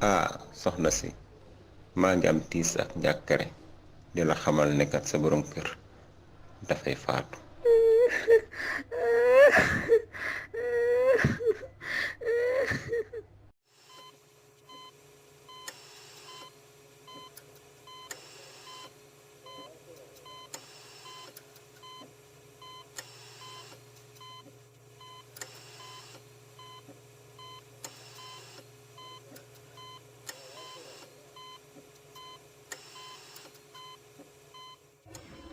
ah soxna si maa ngi am tiis ak njàkkare di la xamal ne kat sa borom kër dafay faatu.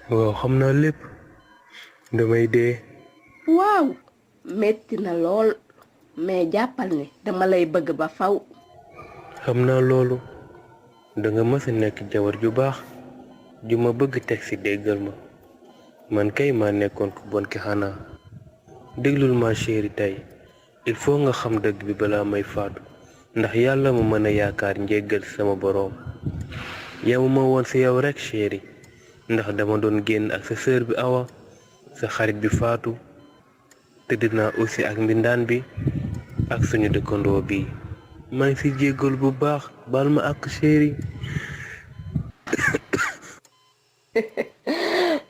waaw xam naa lépp damay dee. waaw metti na lool mais jàppal ne dama lay bëgg ba faw. xam naa loolu danga mës a nekk jabar ju baax ju ma bëgg teg ci déggal ma man kay maa nekkoon ku bon ki xanaa. déglul ma chéri tey il faut nga xam dëgg bi balaa may faatu ndax yàlla ma mën a yaakaar njéggal sama boroom. yemuma woon ci yow rekk chéri ndax dama doon génn ak sa sœur bi Awa sa xarit bi faatu tëdd naa aussi ak mbindaan bi ak suñu dëkkandoo bi maa ngi ci jéggal bu baax baal ma ak chéri.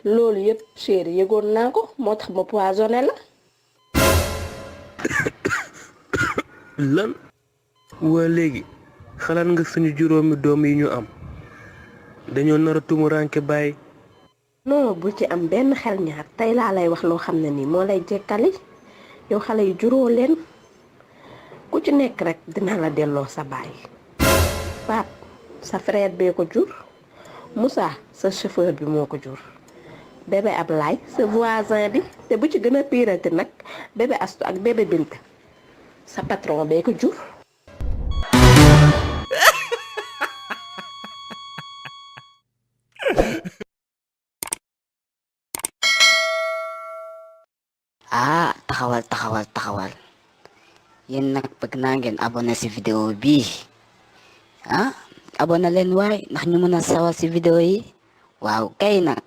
loolu yépp chéri yëgoon naa ko moo tax ma poisonné la. lan waa léegi xalaat nga suñu juróomi doom yi ñu am dañoo nar a tumuraanke bàyyi. non bu ci am benn xel ñaar tey laa lay wax loo xam ne nii moo lay jekkali yow xale yu juróo leen ku ci nekk rek dina la delloo sa baay. Pape sa frère bee ko jur Moussa sa chauffeur bi moo ko jur bébé Ablaye sa voisin bi te bu ci gën a piirante nag bébé Astu ak bébé Bint sa patron bee ko jur. taxawal yéen nag bëgg naa ngeen abonné ci vidéo bi abonné leen waay ndax ñu mën a sawar ci vidéo yi waaw kay nag